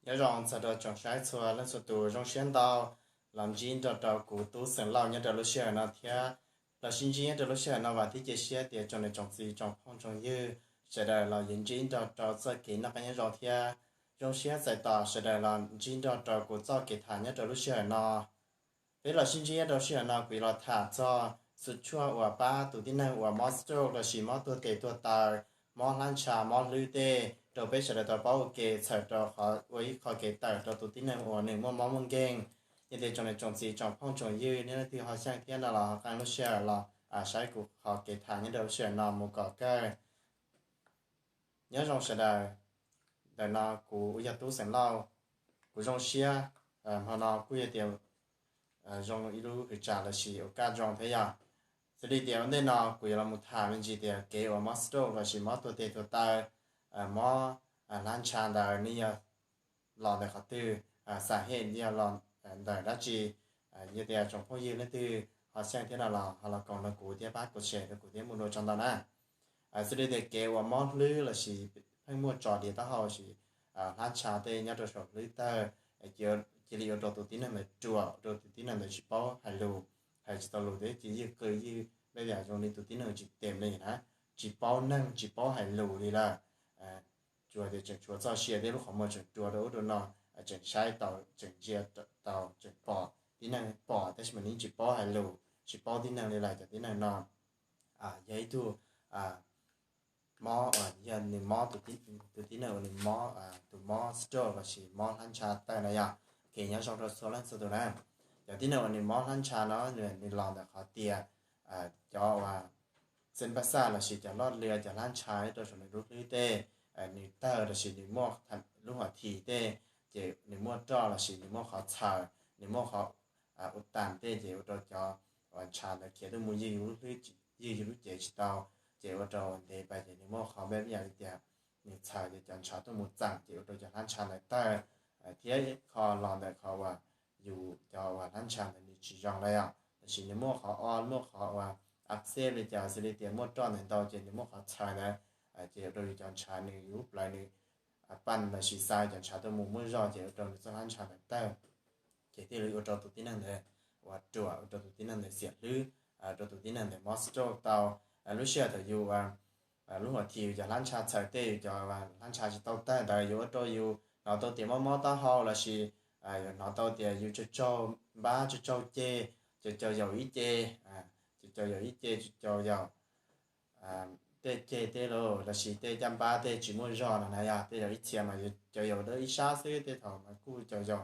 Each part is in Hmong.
Nyob zoo txog rau tsoom saib txhua leej txhua tus, zoo siab ntau los ntsib nrog rau kuv tub xeem Lauj nyob rau lub sij hawm no thiab. Los sib ntsib nyob rau lub sij hawm no vam thiab cia siab tias tsoom niam tsoom txiv tsoom phooj tsoom ywg sawv daws los yuav ntsib nrog rau txoj kev noj qab nyob zoo thiab. Zoo siab txais tos sawv daws los ntsib nrog rau kuv txoj kev tham nyob rau lub sij hawm no. Peb los sib ntsib nyob rau sij hawm no kuv yuav los tham txog xwm tshuaj uas pab tus tib neeg uas mob stroke lossis mob tuag tes tuag taw, mob hlab ntsha, mob hlwb tej rau peb sawv daws tau paub ua ke txhawm rau qhov ua ib qho kev tawm rau tus tib neeg uas nws muaj mob muaj nkeeg. Yog tias tsoom niam tsoom txiv tsoom phooj tsoom ywg nej leej twg ho xyeej thiab no los ho qee lub sij hawm los saib kuv qhov kev tham nyob rau lub sij hawm no mus kom kawg. Nyob zoo sawv daws, ntawm no kuv yog tub xeem Lauj. Kuv zoo siab, hmo no kuj yog tias zoo ib lub hwv tsam lossis ua kaj zoo thiab yog. Xws li tias ua ntej no kuv yuav los mus tham me ntsis tias kev uas mob stroke lossis mob tuag tes tuag taw, mob hlab ntsha ntawd nws yog los ntawm qhov twg, xam hem yog los ntawm dab tsi. Yog tias tsoom phooj ywg leej twg ho xyeej thiab no los ho los koom nrog kuv thiab pab kuv share rau kuv thiab mus dua tsaug ntau na. Xws li tias kev uas mob hlwb lossis pheej muaj tso diav taub hau lossis hlab ntsha tej nyob rau saum hlwb tawg, cia li ua rau tus tib neeg ntawd ruam, ua rau tus tib neeg ntawd tsis paub hais lus, hais tsis tau lus thiab ces ywj qw ywj, ntawd yam zoo li tus tib neeg tsis tes li na, tsis paub neeg tsis paub hais lus li lawm. Tsuas tias tseem tshuav txoj sia thiab lub qhov muag tseem rua rau ub rau no, tseem saib tau tseem ntsia tau tseem pom tib neeg pom tab sis mas nws tsis paub hais lus tsis paub tib neeg li lawm. Cov tib neeg no yog ib tug mob uas yog nws mob, tus tib neeg uas nws mob, tus mob stroke lossis mob hlab ntsha tawg na yog. Kev nyob zoo rau txhua leej txhua tus na. Cov tib neeg uas nws mob hlab ntsha no nws los ntawm qhov tias cov uas xeeb pab xaj lossis cov loj lwm cov hlab ntsha rau saum nws lub hlwb tej, nws tawg lossis nws muaj lub hom thim tej, ces nws muaj roj lossis nws muaj qhov txhaws, nws muaj qhov ua tas tej ces ua rau cov uas ntsha ntawd khiav tuaj mus ywg yus lub hlwb, ywg yus lub cev tsis tau, ces ua rau ntev pas ces nws muaj qhov npab yam li tias nws txhaws ces cov ntshav tuaj mus txeem ces ua rau cov hlab ntsha ntawd tawg. Thiab ib qho los ntawm qhov uas yus cov uas hlab ntsha ntawd nws tsis zoo lawm os, lossis nws muaj qhov o muaj qhov uas a xeb li cas xws li tias muaj roj ntawd ntau ces nws muaj qhov txhaws ntawd, ces ua rau yus cov ntshav nws yus lub plawv nws paj lossis xa cov ntshav tuaj mus muaj zog ces ua rau nws txoj hlab ntsha ntawd tawg. Ces thiaj li ua rau tus tib neeg ntawd uas ruam, ua rau tus tib neeg ntawd xiam hlwb, ua rau tus tib neeg ntawd mob stroke tau. Lub sij hawm thaum yus lub hom thim yus cov hlab ntsha txhaws tej, yus cov hlab ntsha tsis tau tawg ntawd yuav ua rau yus hnov tau tias mob mob taub hau lossis yuav hnov tau tias yus tsaug tsaug npab tsaug tsaug ceg, cau cau yaum ib ce, cau cau yaum ib ce, cau cau yaum tej ceg tej lossis tej caj npab tej tsis muaj zog no na yog. Tej zaum ib txhia mas cau yaum dawb ib sab xwb, tej thaum mas kuj cau yaum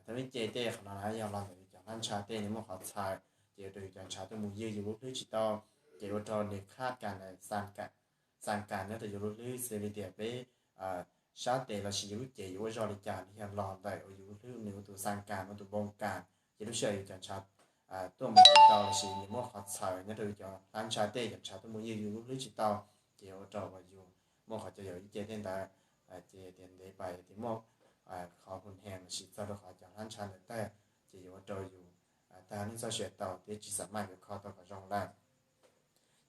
thoob ib ce tej. Qhov no na yog los ntawm yus cov hlab ntsha tej nws muaj qhov txhaws, ces ua rau yus cov ntshav tuaj mus ywg yus lub hlwb tsis tau, ces ua rau nws khab kas ntawd xaa kas nyob rau yus lub hlwb xws li tias peb sab tes lossis yus lub cev yuav ua zog li cas nws yog los ntawm uas yus lub hlwb nws ua tus xaa kas ua tus npoo kas, ces lub sij hawm yus cov ntshav tuaj mus tsis tau lossis nws muaj qhov txhaws nyob rau yus cov hlab ntsha tej, cov ntshav tuaj mus ywg yus lub hlwb tsis tau, ces yuav ua rau uas yus muaj qhov cau yaum ib ce tej ntawd. Ces tias ntev pas yog tias muaj qhov hu nhees lossis txog rau qhov cov hlab ntsha ntawd tawg, ces yuav ua rau yus tag neej txoj sia tau thiab tsis xam maj yuav kho tau kom zoo lawm.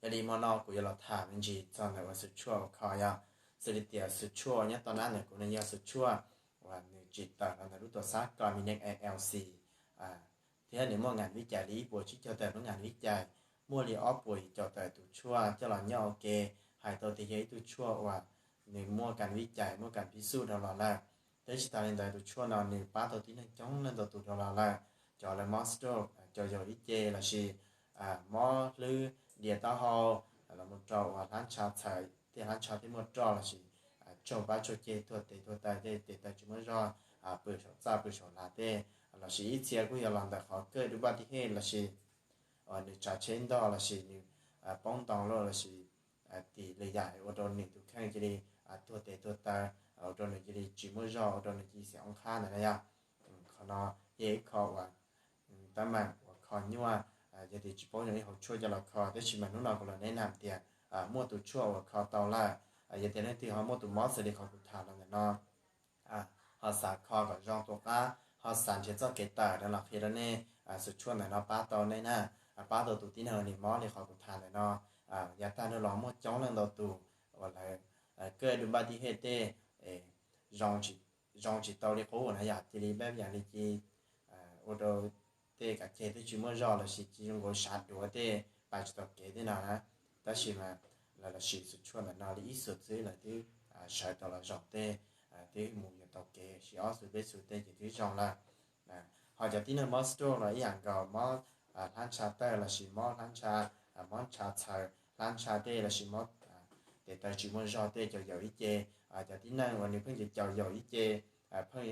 Yog li hmo no kuv yuav los tham me ntsis txog ntawm uas xwm tshuaj uas kho yog, xws li tias xwm tshuaj nyob tom qab ntawm kuv no yog xwm tshuaj uas nws tsim tawm los ntawm lub tuam txhab Kominex A L C, thiab nws muaj nkas vib cai li ib puas tsib caug tawm lub nkas vib cai, muaj li ob puas yim caum tawm tus tshuaj coj los nyob ua ke, hais tau tias yog ib tug tshuaj uas nws muaj kas vib cai muaj kas phib xuj dhau los lawm. Thiab tsis tas li ntawd tus tshuaj no nws pab tau tib neeg coob leej ntau tus dhau los lawm, cov lawv mob stroke, cov yaum ib ce lossis mob hlwb diav taub hau, los mus rau uas hlab ntsha txhaws tej, hlab ntsha tej muaj roj lossis tsaug npab tsaug ceg tuag tes tuag taw tej, tes taw tsis muaj zog, pw saum txaj pw saum lav tej, lossis ib txhia kuj yog los ntawm qhov kawj dub npaj tib hej lossis nws tsav tsheb ntog lossis nws poob ntoo lawm lossis tim li yam ua rau nws tus kheej cia li tuag tes tuag taw, ua rau nws cia li tsis muaj zog, ua rau nws cia li xiam oob qhab ntawd na yog. Qhov no yog ib qho uas teeb meem uas kho nyuaj, yog tias tsis paub zoo ib hauv tshuaj coj los kho, tab sis mas hnub no kuv los neb nam tias muaj tus tshuaj uas kho tau lawm. Yog tias leej twg ho muaj tus mob xws li qhov kuv tham los ntawm no, ho xav kho kom zoo tus qab, ho xav nrhiav txoj kev tawm no los qhia rau nej, xwm tshuaj ntawm no pab tau nej na, pab tau tus tib neeg uas nws mob li qhov kuv tham ntawm no. Yav tag dhau los muaj coob leej ntau tus uas lawv kawj dub npaj tib hej tej zoo tsis zoo tsis tau li qub na yom, cia li pab yam li cia ua rau tej kav ceg twb tsis muaj zog lossis cia li zoo nkaus sab duav tej pais tsis tau kev tej no na. Tab sis mas lawv los siv xu tshuaj ntawm no li ib xus xwb lawv twb sawv tau los zoo tej, twb mus yuav tau kev, siv ob xus peb xus tej ces twb zoo lawm. Ho cov tib neeg mob stroke los ib yam nkaus, mob hlab ntsha tawg lossis mob hlab ntsha, mob ntsha txhaws hlab ntsha tej lossis mob tes taw tsis muaj zog tej, caum yaum ib ce. Cov tib neeg uas nws pheej caum yaum ib ce, pheej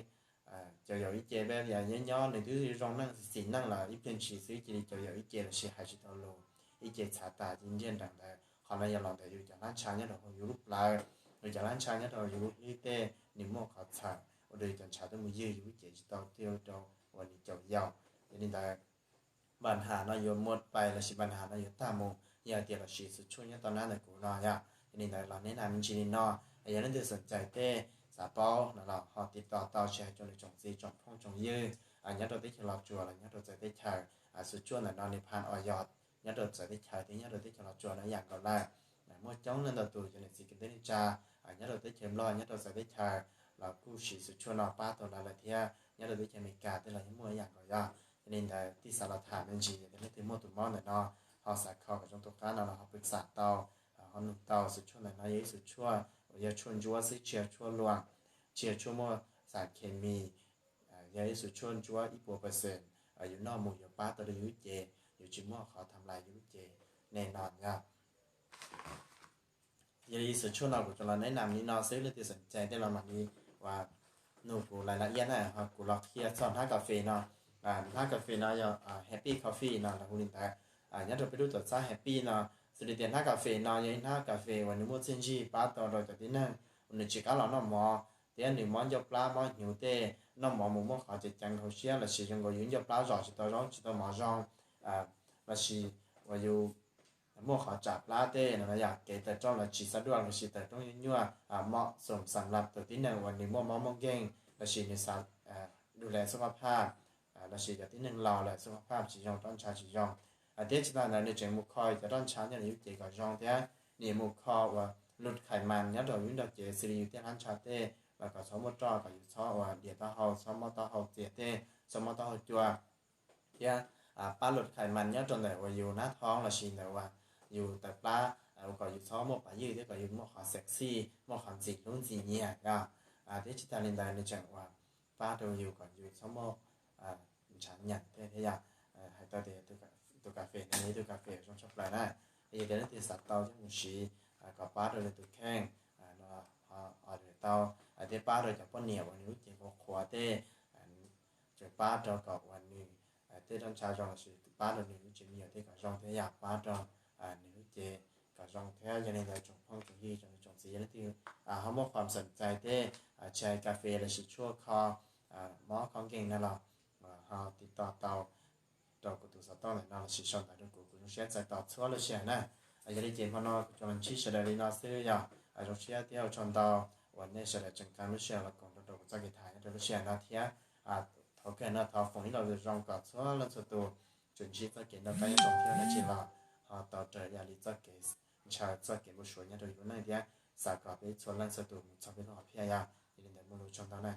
caum yaum ib ce, peb yam nyob nyob nws twb zoo neej xis neej los ib pliag ntshis xwb cia li caum yaum ib ce lossis hais tsis tau lus, ib ce txhav tas cia li ntsiag nrees ntawd, qhov no yog los ntawm yus cov hlab ntsha nyob rau hauv yus lub plawv, yus cov hlab ntsha nyob rau yus lub hlwb tej nws muaj qhov txhaws ua rau yus cov ntshav twb mus ywg yus lub cev tsis tau thiaj ua rau uas nws caum yaum. Yog li ntawd npa nham no yuav muaj pais lossis npa nham no yuav tag mus yog tias los siv xu tshuaj nyob tau nab ntawm kuv no yom. Yog li ntawd los neb nam me ntsis li no, yog leej twg xom cais tej xav paub no los ho tiv tauj tau tsis hais rau nws tsoom txiv tsoom phooj tsoom ywg nyob rau teb chaws Los Tsuas los nyob rau txawv teb chaws. Xu tshuaj ntawm no nws phan o yos nyob rau txawv teb chaws thiab nyob rau teb chaws Los Tsuas no ib yam nkaus lawm. Muaj coob leej ntau tus cov niam txiv kwv tij neej tsa nyob rau teb chaws Nplog nyob rau txawv teb chaws los kuj siv xu tshuaj no pab tau lawv lawm thiab, nyob rau teb chaws Amelikas tej los yeej muaj ib yam nkaus yog. Yog li ntawd tij xav los tham me ntsis yog tias leej twg muaj tus mob ntawm no ho xav kho kom zoo tus qab no los ho pw xam tau, ho nug tau. Xu tshuaj ntawm no yog ib xu tshuaj uas yog tshuaj ntsuab xwb tsis yog tshuaj luam, tsis yog tshuaj muaj xas khes mis, yog ib xu tshuaj ntsuab ib puas percent, yus noj mus yuav pab tau rau yus lub cev, yuav tsis muaj qhov tham lais yus lub cev ne no yog. Yog li xu tshuaj no kuv tsuas los neb nam li no xwb, leej twg xom cai tej los mam li uas nug kuv lais la iab na, ho kuv los qhia txog hnab kas fes no. Hnab kas fes no yog Happy Coffee no lawv hu li ntawd. Nyob rau peb lub tuam txhab Happy no, xws li tias hnab kas fes no yog ib hnab kas fes uas nws muaj txiaj ntsig pab tau rau cov tib neeg uas nws tsis kam los noj mov thiab nws mob ncauj plab mob hnyuv tej, noj mov mus muaj qhov ceev ceev hauv siab lossis zoo nkaus yus ncauj plab zom tsis tau zaub tsis tau mov zoo, lossis uas yus muaj qhov tsam plab tej no yog kev tawm rooj los tsis xav duaj lossis tawm rooj nyuaj nyuaj, mos xum xam lab tus tib neeg uas nws muaj mob muaj nkeeg lossis nws xav du lem xub qab phaj, lossis cov tib neeg laus lawm xub qab phaj tsis zoo, roj ntsha tsis zoo. Thiab tsis tas ntawd nws tseem mus kho cov roj ntsha nyob rau yus lub cev kom zoo thiab nws yuav mus kho uas lus khais mas nyob rau yus nrog cev xws li yus tej hlab ntsha tej los kom txhob muaj roj, kom yus txhob uas dias taub hau, txhob mob taub hau txias tej, txhob mob taub hau cua, thiab pab lus khais mas nyob rau ntawm uas yus nab thoob lossis ntawm uas yus taw plab ua kom yus txhob muaj pas ywj thiab kom yus muaj qhov sexy, muaj qhov ntxim hlub ntxim nyiam yog. Thiab tsis tas li ntawd nws tseem uas pab rau yus kom yus txhob muaj ntshav nyeem tej thiab yog. Hais tau tias tus kas fes no yog ib tug kas fes zoo tshaj plaws na. Yog tias leej twg xav tau coj mus siv kom pab rau nws tus kheej no, order tau, thiab pab rau cov poj niam uas nws lub cev qhuav qhuav tej, tseem pab rau kom uas nws tej roj ntsha zoo lossis pab rau nws lub tsev me nyuam tej kom zoo thiab yog pab rau nws lub cev kom zoo thiab. Yog li ntawd tsoom phooj tsoom ywg tsoom niam tsoom txiv yog leej twg ho muaj qhov xam cai tej, tsis hais kas fes lossis tshuaj kho mob kho nkeeg no los ho tiv tauj tau rau kuv tus xov tooj ntawm no lossis sau ntawv rau kuv, kuv zoo siab txais tos txhua lub sij hawm na. Yog li ces hmo no kuv cov los ntsib sawv daws li no xwb yog zoo siab thiab ua tsaug ntau uas nej sawv daws tseem qee lub sij hawm los koom rau rau kuv txoj kev tham nyob rau lub sij hawm no thiab. Thaum kawg no thov foom ib lo lus zoo kom txhua leej txhua tus tsuas ntsib txoj kev noj qab nyob zoo thiab dab tsi los ho tau raws ib yam li txoj kev ntshaw txoj kev npau suav nyob rau yus lub neej thiab xav kom peb txhua leej txhua tus mus txog peb lub hom phiaj yog. Yog li ntawd muaj lus tsaug ntau na.